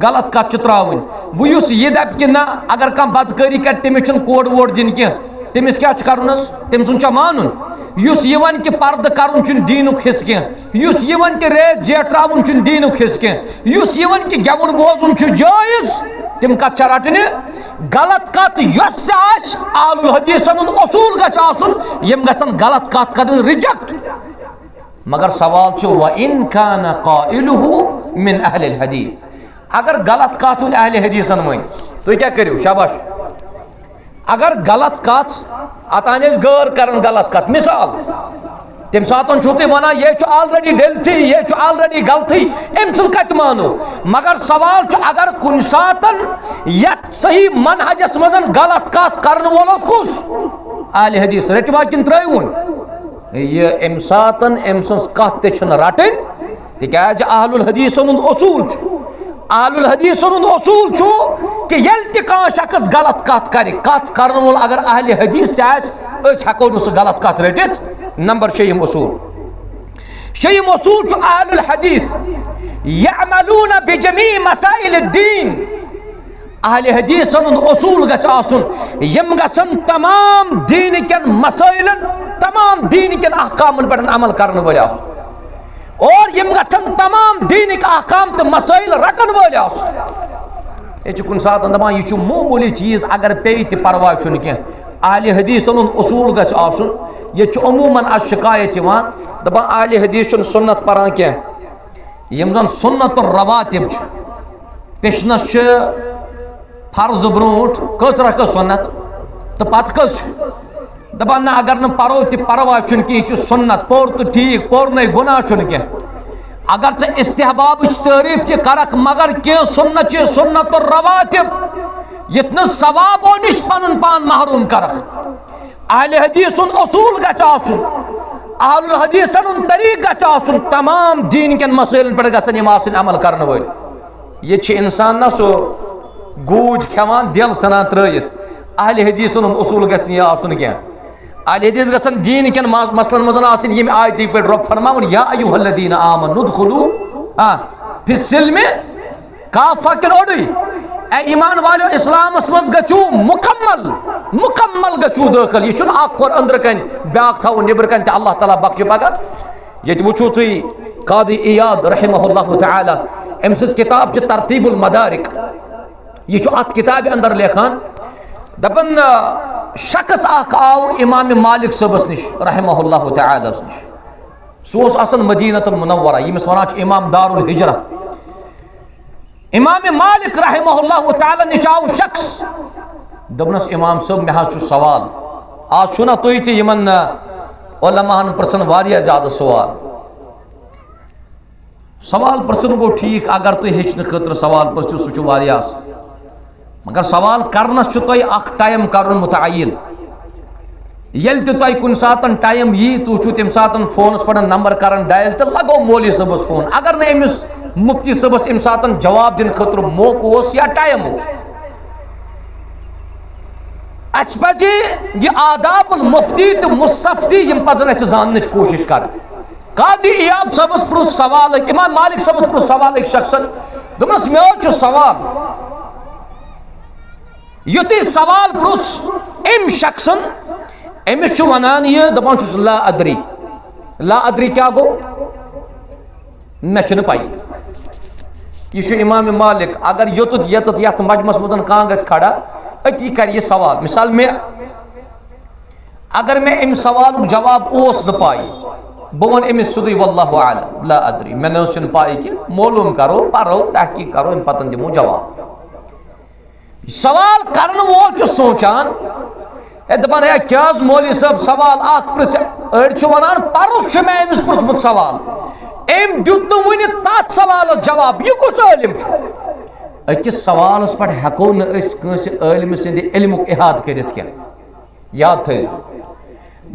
غلط کتھ چھِ ترٛاوٕنۍ۔ وۄنۍ یُس یہِ دپہِ کہِ نہ، اگر کانٛہہ بدکٲری کرِ، تٔمِس چھُنہٕ کوڈ ووڈ دِنۍ کینٛہہ، تٔمِس کیٛاہ چھُ کرُن حظ؟ تٔمۍ سُنٛد چھا مانُن؟ یُس یہِ ونہِ کہِ پردٕ کرُن چھُنہٕ دیٖنُک حصہٕ کینٛہہ، یُس یہِ ونہِ کہِ ریز زیٹراوُن چھُنہٕ دیٖنُک حصہٕ کینٛہہ، یُس یہِ ونہِ کہِ گٮ۪وُن بوزُن چھُ جٲیز، تِم کتھ چھا رٹنہِ؟ غلط کتھ یۄس تہِ آسہِ، آل الحدیثن ہُنٛد اصوٗل گژھِ آسُن، یِم گژھن غلط کتھ کرٕنۍ ریجیکٹ۔ مگر سوال چھُ، وَإِنْ كَانَ قَائِلُهُ مِنْ أَهْلِ الْحَدِيثِ، اگر غلط کتھ ہُنٛد اہل حدیثن ؤنۍ، تُہۍ کیٛاہ کٔرِو؟ شاباش۔ اگر غلط کتھ، اتان ٲسۍ غٲر کران غلط کتھ، مثال، تمہِ ساتن چھُو تُہۍ ونان، یہِ چھُ already ڈٔلتھٕے، یہِ چھُ already غلطٕے، أمۍ سُنٛد کتہِ مانو؟ مگر سوال چھُ، اگر کُنہِ ساتن یتھ صحیح منہجس منٛز غلط کتھ کرن وول اوس کُس؟ اہل حدیث۔ رٔٹوا کِنہٕ ترٛٲیوُن؟ یہِ امہِ ساتن أمۍ سٕنٛز کتھ تہِ چھنہٕ رٹٕنۍ، تِکیازِ اہل الحدیثن ہُنٛد اصوٗل چھُ، اہل الحدیثن ہُنٛد اصوٗل چھُ کہِ ییٚلہِ تہِ کانٛہہ شخص غلط کتھ کرِ، کتھ کرن وول اگر اہل حدیث تہِ آسہِ، أسۍ ہٮ۪کو نہٕ سُہ غلط کتھ رٔٹِتھ۔ نمبر شیٚیِم اصوٗل، شیٚیِم اصوٗل چھُ اہل الحدیث یعملون بجمیع مسائل الدین۔ اہل حدیثن ہُنٛد اصوٗل گژھِ آسُن، یِم گژھن تمام دیٖن کٮ۪ن مسٲیلن، تمام دیٖن کٮ۪ن احکامن پٮ۪ٹھ عمل کرن وٲلۍ آسُن، اور یِم گژھن تمام دیٖنٕکۍ احکام تہٕ مسٲیل رٹن وٲلۍ آسُن۔ یہِ چھُ کُنہِ ساتن دپان، یہِ چھُ معموٗلی چیٖز، اگر پیٚیہِ تہِ پرواے چھُنہٕ کینٛہہ، اہل حدیثن ہُنٛد اصوٗل گژھِ آسُن۔ ییٚتہِ چھُ عموماً از شکایت یِوان، دپان اہل حدیث چھُنہٕ سنت پران کینٛہہ۔ یِم زن سنت الرواتب چھِ، پِشنس چھِ فرض برونٛٹھ کٔژ رکعت سنت تہٕ پتہٕ کٔژ چھِ؟ دپان نہ، اگر نہٕ پرو تہِ پرواے چھُنہٕ کینٛہہ، یہِ چھُ سنت، پوٚر تہٕ ٹھیٖک، پوٚر نَے، گناہ چھُنہٕ کینٛہہ۔ اگر ژٕ استحبابٕچ تعریف تہِ کرکھ، مگر کینٛہہ سنت چھِ سنت الرواتب، یتھ نہٕ ثوابو نِش پنُن پان محروم کرکھ۔ اہل حدیث سُنٛد اصوٗل گژھِ آسُن، اہل حدیثن ہُنٛد طریٖقہٕ گژھِ آسُن، تمام دیٖن کٮ۪ن مسٲیلن پٮ۪ٹھ گژھن یِم آسٕنۍ عمل کرنہٕ وٲلۍ۔ ییٚتہِ چھِ انسان نہ سُہ گوٗج کھٮ۪وان، دِل ژھٕنان ترٲیِتھ۔ اہل حدیثن ہُنٛد اصوٗل گژھِ نہٕ یہِ آسُن کینٛہہ۔ اہل حدیث گژھن دیٖن کٮ۪ن مس-، مسلن منٛز آسٕنۍ یِم آیتٕکۍ پٲٹھۍ رۄب فرماوُن، یا ایھا الذین آمنوا ادخلوا، آ، فی السلم کافہ، کِنہٕ اوٚڑُے؟ اے ایمان والیو، اسلامس منٛز گژھِو مکمل، مکمل گژھِو دٲخل۔ یہِ چھُنہٕ اکھ کوٚر أنٛدرٕ کنہِ، بیٛاکھ تھاوُن نیٚبرٕ کنہِ تہٕ اللہ تعالیٰ بخشہِ پگاہ۔ ییٚتہِ وٕچھِو تُہۍ قاضی عیاض رحمہ اللہ تعالیٰ، أمۍ سٕنٛز کِتاب چھِ ترتیب المدارک۔ یہِ چھُ اتھ کِتابہِ اندر لیکھان، دپان، آ، شخص اکھ آو امام مالک صٲبس نِش رحمہ اللہ تعالیٰ ہس نِش۔ سُہ اوس آسان مدینہ المنورہ، ییٚمِس ونان چھِ امام دار الحجرہ۔ امام مالک رحمہ اللہ تعالیٰ نِش آو شخص، دوٚپنس، امام صٲب، مےٚ حظ چھُ سوال۔ آز چھُو نا تُہۍ تہِ یِمن، آ، علماہن پرژھان واریاہ زیادٕ سوال۔ سوال پرژھُن گوٚو ٹھیٖک، اگر تُہۍ ہیٚچھنہٕ خٲطرٕ سوال پرژھِو، سُہ چھُ واریاہ اصل۔ مگر سوال کرنس چھُ تۄہہِ اکھ ٹایم کرُن متعین۔ ییٚلہِ تہِ تۄہہِ کُنہِ ساتن ٹایم یی، تُہۍ چھِو تمہِ ساتن فونس پٮ۪ٹھ نمبر کران ڈایل تہٕ لگوو مولوی صٲبس فون۔ اگر نہٕ أمِس مفتی صٲبس امہِ ساتن جواب دِنہٕ خٲطرٕ موقعہٕ اوس یا ٹایم اوس، اسہِ پزِ یہِ آداب المفتی تہٕ مستفتی، یِم پزن اسہِ زاننٕچ کوٗشش کرٕنۍ۔ قاضی عیاض صٲبس پرُژھ سوال أکۍ، امام مالک صٲبس پرُژھ سوال أکۍ شخصن، دوٚپنس، مےٚ حظ چھُ سوال۔ یُتھُے سوال پرُژھ أمۍ شخصن، أمِس چھُ ونان یہِ، دپان چھُس، لا ادری۔ لا ادری کیٛاہ گوٚو؟ مےٚ چھُنہٕ پَیی۔ یہِ چھُ امام مالک، اگر یوٚتُتھ ییٚتَتھ یَتھ مجمعس منٛز کانٛہہ گژھِ کھڑا، أتی کرِ یہِ سوال۔ مثال مےٚ، اگر مےٚ امہِ سوالُک جواب اوس نہٕ پَے، بہٕ وَنہٕ أمِس سیوٚدُے، واللہ اعلم، لا ادری، مےٚ نہ حظ چھُنہٕ پَے کینٛہہ، معلوم کرو، پرو، تحقیق کرو، امہِ پتہٕ دِمو جواب۔ سوال کرن وول چھُ سونچان، ہے دپان، ہے کیٛاہ حظ مولوی صٲب، سوال اکھ پرژھ۔ أڑۍ چھِ ونان، پرُس چھُ مےٚ أمِس پرژھمُت سوال، أمۍ دیُت نہٕ وُنہِ تتھ سوالس جواب، یہِ کُس عٲلِم چھُ؟ أکِس سوالس پٮ۪ٹھ ہٮ۪کو نہٕ أسۍ کٲنٛسہِ عٲلمہٕ سٕنٛدِ علمُک احاطہٕ کٔرِتھ کینٛہہ۔ یاد تھٲیزیو،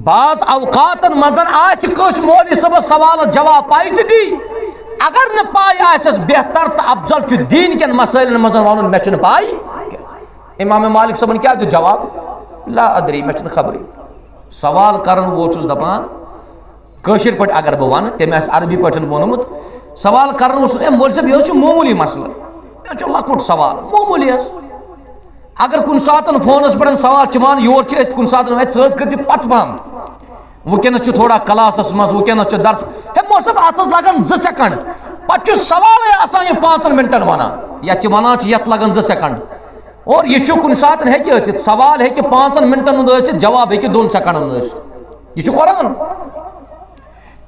بعض اوقاتن منٛز آسہِ کٲنٛسہِ مولوی صٲبس سوالس جواب پاے تہِ دی، اگر نہٕ پاے آسٮ۪س، بہتر تہٕ افضل چھُ دیٖن کٮ۪ن مسٲیلن منٛز ونُن، مےٚ چھُنہٕ پاے۔ امام مالک صٲبن کیٛاہ دیُت جواب؟ لا ادری، مےٚ چھُنہٕ خبرٕے۔ سوال کرن وول چھُس دپان، کٲشِر پٲٹھۍ اگر بہٕ ونہٕ، تٔمۍ آسہِ عربی پٲٹھۍ ووٚنمُت، سوال کرن اوس، ہے مولوی صٲب، یہِ حظ چھُ معموٗلی مسلہٕ، یہِ حظ چھُ لۄکُٹ سوال، معموٗلی حظ۔ اگر کُنہِ ساتن فونس پٮ۪ٹھ سوال چھِ یِوان، یور چھِ أسۍ کُنہِ ساتن، ہے ژٕ حظ کٔرۍ زِ پتہٕ پہم، وٕنکیٚنس چھُ تھوڑا کلاسس منٛز، وٕنکیٚنس چھُ درس، ہے مولوی صٲب، اتھ حظ لگان زٕ سیکنڈ، پتہٕ چھُ سوالے آسان یہِ پانٛژن منٹن ونان، یتھ یہِ ونان چھِ، یتھ لگان زٕ سیکنڈ۔ اور یہِ چھُ کُنہِ ساتن ہیٚکہِ ٲسِتھ، سوال ہیٚکہِ پانٛژن منٹن ہُنٛد ٲسِتھ، جواب ہیٚکہِ دۄن سیکنڈن ٲسِتھ۔ یہِ چھُ قرآن۔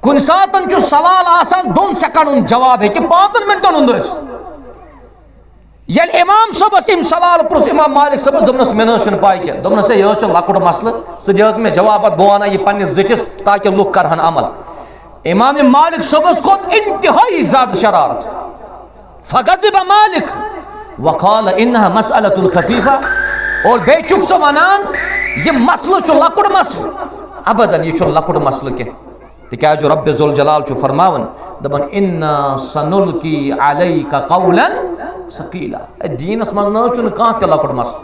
کُنہِ ساتن چھُ سوال آسان دۄن سیکنڈن ہُنٛد، جواب ہیٚکہِ پانٛژن منٹن ہُنٛد ٲسِتھ۔ ییٚلہِ امام صٲبس أمۍ سوال پرُژھ، امام مالک صٲبس، دوٚپنس، مےٚ نہ حظ چھُنہٕ پاے کینٛہہ۔ دوٚپنس، ہے، یہِ حظ چھُ لۄکُٹ مسلہٕ، ژٕ دِہٲکھ مےٚ جواب، پتہٕ بہٕ ونہٕ یہِ پننِس زِٹھِس، تاکہِ لُکھ کرہن عمل۔ امام مالک صٲبس کھوٚت انتہٲیی زیادٕ شرارت۔ فغضب مالک وقال انها مسألة خفیفہ، اور بیٚیہِ چھُکھ ژٕ ونان، یہِ مسلہٕ چھُ لۄکُٹ مسلہٕ۔ ابداً، یہِ چھُنہٕ لۄکُٹ مسلہٕ کینٛہہ، تِکیازِ رب ذوالجلال چھُ فرماوان، دپان، انا سنلقی علیک قولا ثقیلا۔ اے، دیٖنس منٛز نہ حظ چھُنہٕ کانٛہہ تہِ لۄکُٹ مسلہٕ۔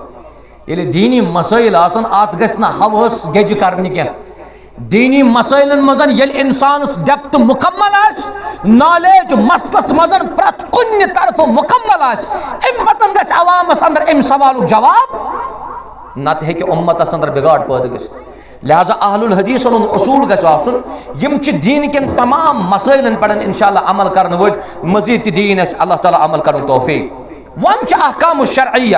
ییٚلہِ دیٖنی مسٲیِل آسن، اتھ گژھِ نہٕ ہوہس گیٚجہِ کرنہِ کینٛہہ۔ دیٖنی مسٲیلن منٛز ییٚلہِ انسانس ڈیپتھ مکمل آسہِ، نالیج مسلس منٛز پرٛٮ۪تھ کُنہِ طرفہٕ مکمل آسہِ، امہِ پتن گژھِ عوامس اندر امہِ سوالُک جواب، نتہٕ ہیٚکہِ امتس اندر بگاڑ پٲدٕ گٔژھِتھ۔ لہذا اہل الحدیثن ہُنٛد اصوٗل گژھِ آسُن، یِم چھِ دیٖن کٮ۪ن تمام مسٲیلن پٮ۪ٹھ انشاءاللہ عمل کرن وٲلۍ، مزید تہِ دِیِن اَسہِ اللہ تعالیٰ عمل کرنُک توفیق۔ وۄنۍ چھِ احکام الشرعیہ۔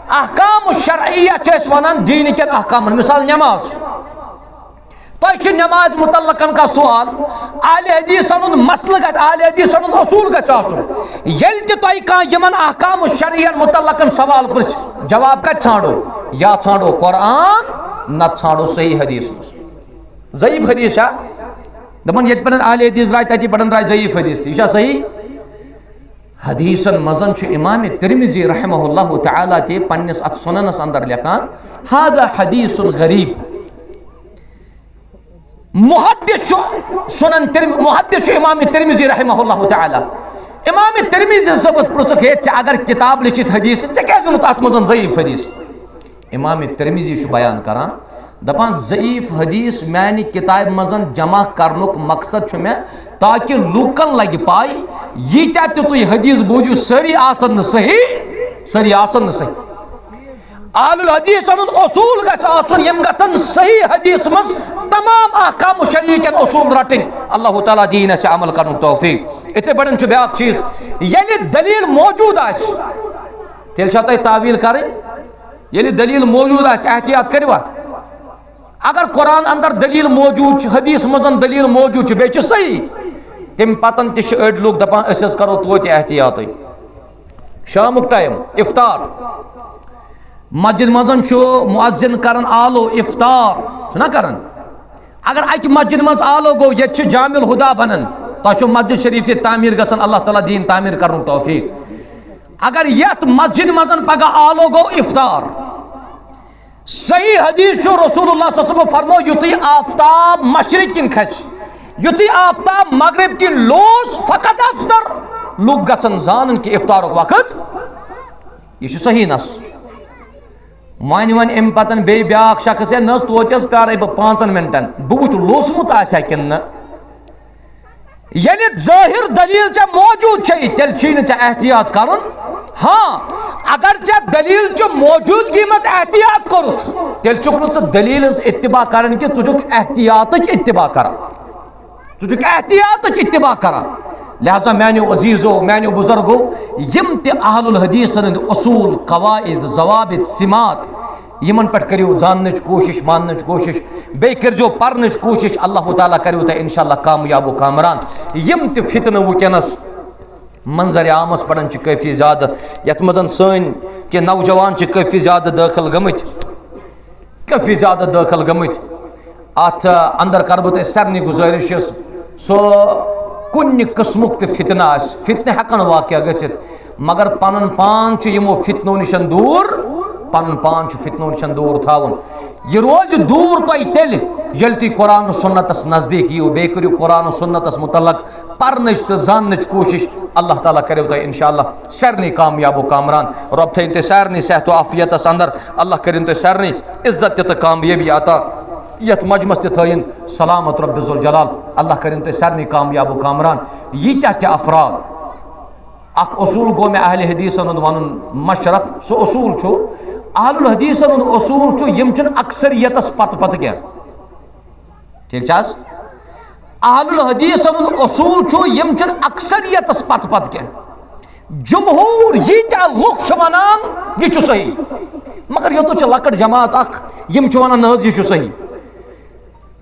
احکام الشرعیہ چھِ أسۍ وَنان دیٖنہٕ کٮ۪ن احکامن، مثال نٮ۪ماز۔ تۄہہِ چھِ نٮ۪مازِ مُتعلقن کانٛہہ سوال، اہلِ حدیثن ہُنٛد مسلہٕ گژھِ، اہلِ حدیثن ہُنٛد اصوٗل گژھِ آسُن۔ ییٚلہِ تہِ تۄہہِ کانٛہہ یِمن احکام الشرعین مُتعلقن سوال پرٛژھِ، جواب کتہِ ژھانٛڈو؟ یا ژھانٛڈو قرآن، نتہٕ ژھانٛڈو صحیح حدیث منٛز۔ ضعیف حدیث چھا؟ دپان ییٚتہِ پٮ۪ٹھ اہلِ حدیث درٛاے، تتی پٮ۪ٹھ درٛاے ضعیف حدیث تہِ۔ یہِ چھا صحیح؟ حدیثن منٛز چھُ امام ترمذی رحمہ اللہ تعالیٰ تہِ پننِس اتھ سننس اندر لیکھان، "هذا حدیث غریب۔" محدث چھُ سنن ترم-، محدث چھُ امام ترمذی رحمہ اللہ تعالیٰ۔ امام ترمذی صٲبس پرژھُکھ، "ہے، ژےٚ اگر کتاب لیٚچھِتھ حدیث، ژےٚ کیازِ ووٚنُتھ اتھ منٛز ضعیف حدیث؟" امام ترمذی چھُ بیان کران، دپان، "ضعیف حدیث میانہِ کتابہِ منٛز جمع کرنُک مقصد چھُ مےٚ تاکہ لوٗکن لگہِ پاے، ییٖتیٛاہ تہِ تُہۍ حدیث بوٗزِو، سٲری آسن نہٕ صحیح، سٲری آسن نہٕ صحیح۔" اہل الحدیثن ہُنٛد اصوٗل گژھِ آسُن، یِم گژھن صحیح حدیث منٛز تمام احکام شرعی کٮ۪ن اصوٗل رٹٕنۍ۔ اللہ تعالیٰ دِیِن اَسہِ عمل کرنُک توفیق۔ یِتھے پٲٹھۍ چھُ بیٛاکھ چیٖز، ییٚلہِ دلیٖل موجود آسہِ، تیٚلہِ چھا تۄہہِ تعویٖل کرٕنۍ؟ ییٚلہِ دلیٖل موجود آسہِ، احتیاط کٔرِوا؟ اگر قرآن اندر دلیٖل موجود چھِ، حدیث منٛز دلیٖل موجود چھِ، بیٚیہِ چھِ صحیح، تَمہِ پتن تہِ چھِ أڑۍ لُکھ دپان، "أسۍ حظ کرو توتہِ احتیاطٕے۔" شامُک ٹائم، افطار۔ مسجد منٛز چھُ مؤذن کران آلو افطار، چھُنہ کران؟ اگر اکہِ مسجد منٛز آلو گوٚو، ییٚتہِ چھُ جامع الہدیٰ بنان، تۄہہِ چھُ مسجد شریف ییٚتہِ تعمیٖر گژھان، اللہ تعالیٰ دِیِن تعمیٖر کرنُک توفیق۔ اگر یتھ مسجد منٛز پگاہ آلو گوٚو افطار، صحیح حدیث چھُ، رسول اللہ صلی اللہ علیہ وسلم فرمو، یُتھُے آفتاب مشرق کِنۍ کھسہِ، یُتھُے آفتاب مغرب کِنۍ لوس، فقط افطر، لُکھ گژھن زانن کہِ افطارُک وقت یہِ چھُ صحیح نس۔ وۄنۍ وۄنۍ امہِ پتن بیٚیہِ بیٛاکھ شخص، "ہے نہ حظ، توتہِ حظ پیارے بہٕ پانٛژن منٹن، بہٕ وٕچھٕ لوسمُت آسہِ ہا کِنہٕ نہ۔" ییٚلہِ ظٲہِر دٔلیٖل ژےٚ موجوٗد چھے، تیٚلہِ چھُے نہٕ ژےٚ احتیاط کرُن۔ ہاں، اگر ژےٚ دٔلیٖل چہِ موجوٗدگی منٛز احتیاط کوٚرُتھ، تیٚلہِ چھُکھ نہٕ ژٕ دٔلیٖل ہٕنٛز اتباع کران کینٛہہ، ژٕ چھُکھ احتیاطٕچ اتباع کران۔ ژٕ چھُکھ احتیاطٕچ اتباع کران۔ لہذا میانیو عزیزو، میانیو بزرگو، یِم تہِ اہل الحدیثن ہٕنٛدۍ اصوٗل، قواعد، ضوابط، سمات، یِمن پٮ۪ٹھ کٔرِو زاننٕچ کوٗشِش، ماننٕچ کوٗشِش، بیٚیہِ کٔرۍزیو پرنٕچ کوٗشِش۔ اللہ تعالیٰ کٔرِو تۄہہِ انشاءاللہ کامیاب و کامران۔ یِم تہِ فتنہٕ وٕنکیٚنس منظر عامس پٮ۪ٹھ چھِ کٲفی زیادٕ، یتھ منٛز سٲنۍ کینٛہہ نوجوان چھِ کٲفی زیادٕ دٲخل گٔمٕتۍ، کٲفی زیادٕ دٲخل گٔمٕتۍ۔ اتھ اندر کرٕ بہٕ تۄہہِ سارنٕے گُزٲرِش، یُس سُہ کُنہِ قٕسمُک تہِ فتنہٕ آسہِ، فتنہٕ ہٮ۪کن واقع گٔژھِتھ، مگر پنُن پان چھُ یِمو فتنو نِش دوٗر، پنُن پان چھُ فتنو نِش دوٗر تھاوُن۔ یہِ روزِ دوٗر تۄہہِ تیٚلہِ، ییٚلہِ تُہۍ قرآن و سنتس نزدیٖک یِیِو، بیٚیہِ کٔرِو قرآن و سنتس متعلق پرنٕچ تہٕ زاننٕچ کوٗشِش۔ اللہ تعالیٰ کٔرِو تۄہہِ انشاءاللہ سارنٕے کامیاب و کامران۔ رۄب تھٲیِن تُہۍ سارنٕے صحت و عافیتس اندر۔ اللہ کٔرِن تُہۍ سارنٕے عزت تہِ تہٕ کامیٲبی عطا۔ یتھ مجمس تہِ تھٲیِن سلامت رۄب ذوالجلال۔ اللہ کٔرِن تُہۍ سارنٕے کامیاب و کامران۔ ییٖتیٛاہ تہِ افراد، اکھ اصوٗل گوٚو مےٚ اہل حدیثن ہُنٛد ونُن مشرف، سُہ اصوٗل چھُ، اہل الحدیثن ہُنٛد اصوٗل چھُ، یِم چھِنہٕ اکثریتس پتہٕ پتہٕ کینٛہہ۔ ٹھیک چھا حظ؟ اہل الحدیثن ہُنٛد اصوٗل چھُ، یِم چھِنہٕ اکثریتس پتہٕ پتہٕ کینٛہہ۔ جمہوٗر ییٖتیٛاہ لُکھ چھِ ونان، یہِ چھُ صحیح، مگر یوٚتَتھ چھِ لۄکٕٹ جماعت اکھ، یِم چھِ ونان، "نہ حظ، یہِ چھُ صحیح۔"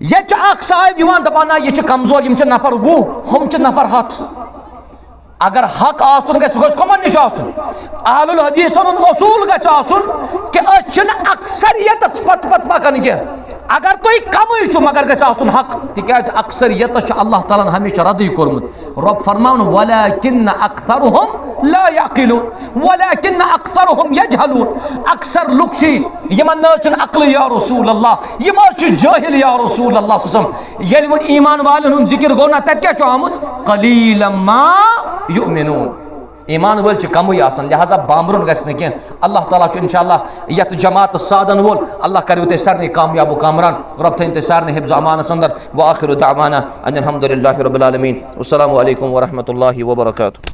ییٚتہِ چھُ اکھ صاحب یِوان دپان، "نہ، یہِ چھِ کمزور، یِم چھِ نفر وُہ، ہُم چھِ نفر ہتھ۔" اگر حق آسُن گژھِ، سُہ گژھِ کمن نِش آسُن؟ اہل الحدیثن ہُنٛد اصوٗل گژھِ آسُن کہِ أسۍ چھِنہٕ اکثریتس پتہٕ پتہٕ پکان کینٛہہ۔ اگر تُہۍ کمٕے چھِو، مگر گژھِ آسُن حق، تِکیازِ اکثریتس چھُ اللہ تعالیٰ ہن ہمیشہ ردٕے کوٚرمُت۔ رۄب فرماوُن، "ولکن اکثرهم لا یعقلون، ولکن اکثرهم یجہلون۔" اکثر لُکھ چھِ، یِمن نہ حظ چھُنہٕ عقلٕے، یا رسول اللہ، یِم حظ چھِ جٲہِل، یا رسول اللہ صلی اللہ علیہ وسلم۔ ییٚلہِ وۄنۍ ایمان والٮ۪ن ہُنٛد ذِکِر گوٚو، نہ تَتہِ کیٛاہ چھُ آمُت؟ "قلیلا ما یؤمنون۔" ایمان وٲلۍ چھِ کمٕے آسان، لہذا بامبرُن گژھِ نہٕ کینٛہہ۔ اللہ تعالیٰ چھُ انشاءاللہ یتھ جماعتس سادن وول۔ اللہ کٔرِو تُہۍ سارنٕے کامیاب و کامران۔ رۄب تھٲیِن تُہۍ سارنٕے حفظ و امانس اندر۔ وآخر دعوانا ان الحمد للہ رب العالمین۔ والسلام علیکم ورحمۃ اللہ وبرکاتہ۔